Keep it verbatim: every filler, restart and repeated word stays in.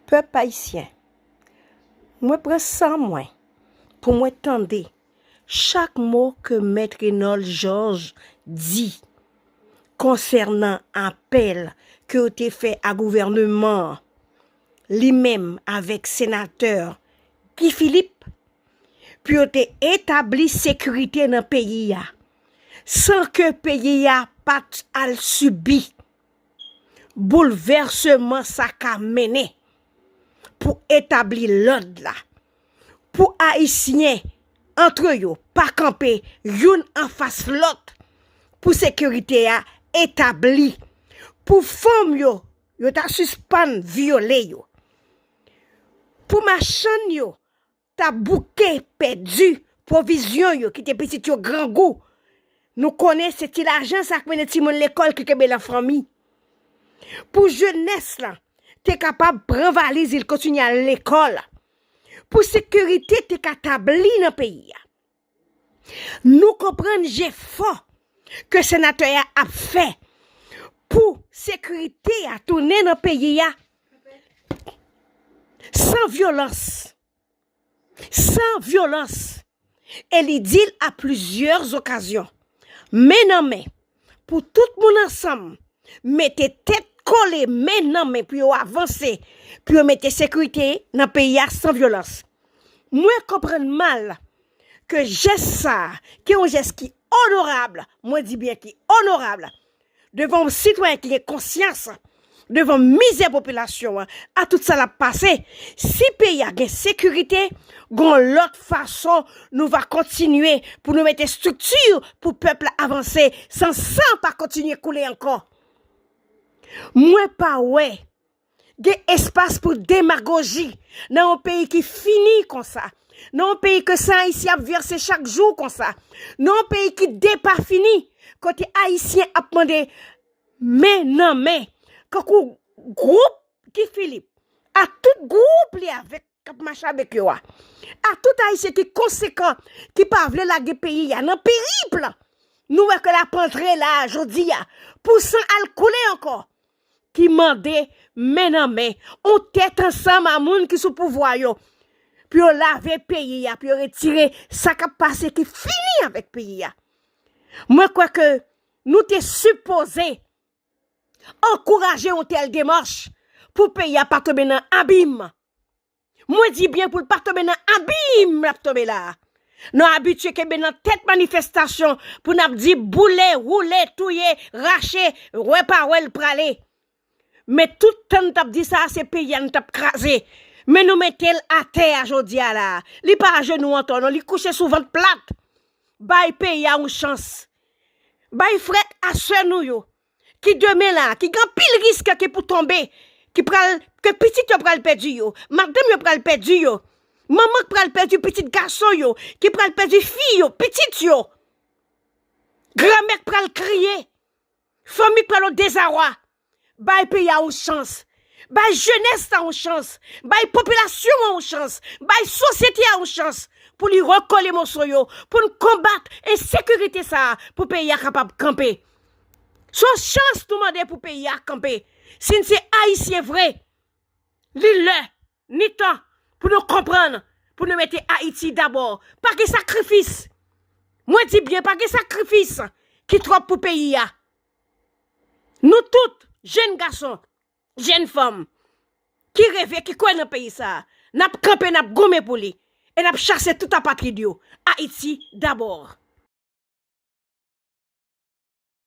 Pèp ayisyen, mwen pran san mwen pou mwen tande chak mo ke Mèt Renold Georges di konsènan apèl ke yo te fè a gouvènman an, li menm avèk senatè Guy Philippe, pou yo te etabli sekirite nan peyi a, san ke peyi a pa t al sibi boulvèsman sa ka mennen, pou etabli lòd la, pou Ayisyen antre yo pa kanpe youn anfas lòt, pou sekirite a etabli, pou fanm yo, yo ta sispann vyole yo, pou machann yo ta bouke pèdi pwovizyon yo, kite pitit yo grangou. Nou konnen se ti lajan sa k mennen timoun lekòl ki kenbe nan fanmi. Pou jenès lan te kapab pran valiz li kontinye al lekòl. Pou sekirite te ka tabli nan peyi a. Nou konprann jefò ke senatè a ap fè pou sekirite a tounen nan peyi a san vyolans. San vyolans. E li di l a plizyè okazyon, men nan men, pou tout moun ansanm mete tèt kole, men nan men, pou yo avanse, pou yo mete sekirite nan peyi a san vyolans. Mwen konprann mal ke jès sa a, ki yon jès ki onorab, mwen di byen ki onorab, devan yon sitwayen ki gen konsyans, devan mizè popilasyon an, a tout sa l ap pase. Si peyi a gen sekirite, gon lòt fason nou va kontinye pou nou mete estrikti pou pèp la avanse san san pa kontinye koule ankò. Mwen pa wè gen espas pou demagoji nan yon peyi ki fini konsa, nan yon peyi ke san ayisyen ap vèse chak jou konsa, nan yon peyi ki depafini, kote ayisyen ap mande men nan men, kankou gwoup Guy Philippe, a tout gwoup li avèk, k ap mache avèk yo a, a tout ayisyen ki konsekan, ki pa vle lage peyi a nan perip, nou wè ke l ap antre la a jodi a, pou san al koule ankò, ki mande men nan men, yon tèt ansanm a moun ki sou pouvwa yo, pou yo lave peyi a, pou yo retire sa k ap pase ki fini avèk peyi a. Mwen kwè ke nou te sipoze ankouraje yon tèl demach pou peyi a pa tonbe nan abim. Mwen di byen pou l pa tonbe nan abim l ap tonbe la a. Nou abitye kenbe nan tèt manifestasyon pou n ap di boule, woule, touye, rache, wè pa wè l prale. Men tout tan n t ap di sa a, se peyi a n t ap kraze. Men nou mete l atè a jodi a la a. Li pa ajenou ankò non, li kouche sou vant plat. Bay peyi a yon chans. Bay frè a sè nou yo ki demen la, ki gen anpil risk ki pou tonbe, ki pral, ke pitit yo pral pèdi yo, madanm yo pral pèdi yo, manman k pral pèdi pitit gason yo, ki pral pèdi fi yo, pitit yo, granmè k pral kriye, fanmi k pral o dezawa. Bay peyi a yon chans. Bay jenès la yon chans. Bay popilasyon an yon chans. Bay sosyete a yon chans pou li rekole moso yo, pou n konbat ensekirite sa a, pou peyi a kapab kanpe. Se yon chans nou mande pou peyi a kanpe. Si n se Ayisyen vre, li lè, ni tan pou nou konprann, pou nou mete Ayiti dabò. Pa gen sakrifis. Mwen di byen, pa gen sakrifis ki twòp pou peyi a. Nou tout, jenn gason, jenn fanm, ki reve, ki kwè nan peyi sa a, n ap kanpe, n ap goumen pou li, e n ap chase tout apatrid yo. Ayiti dabò.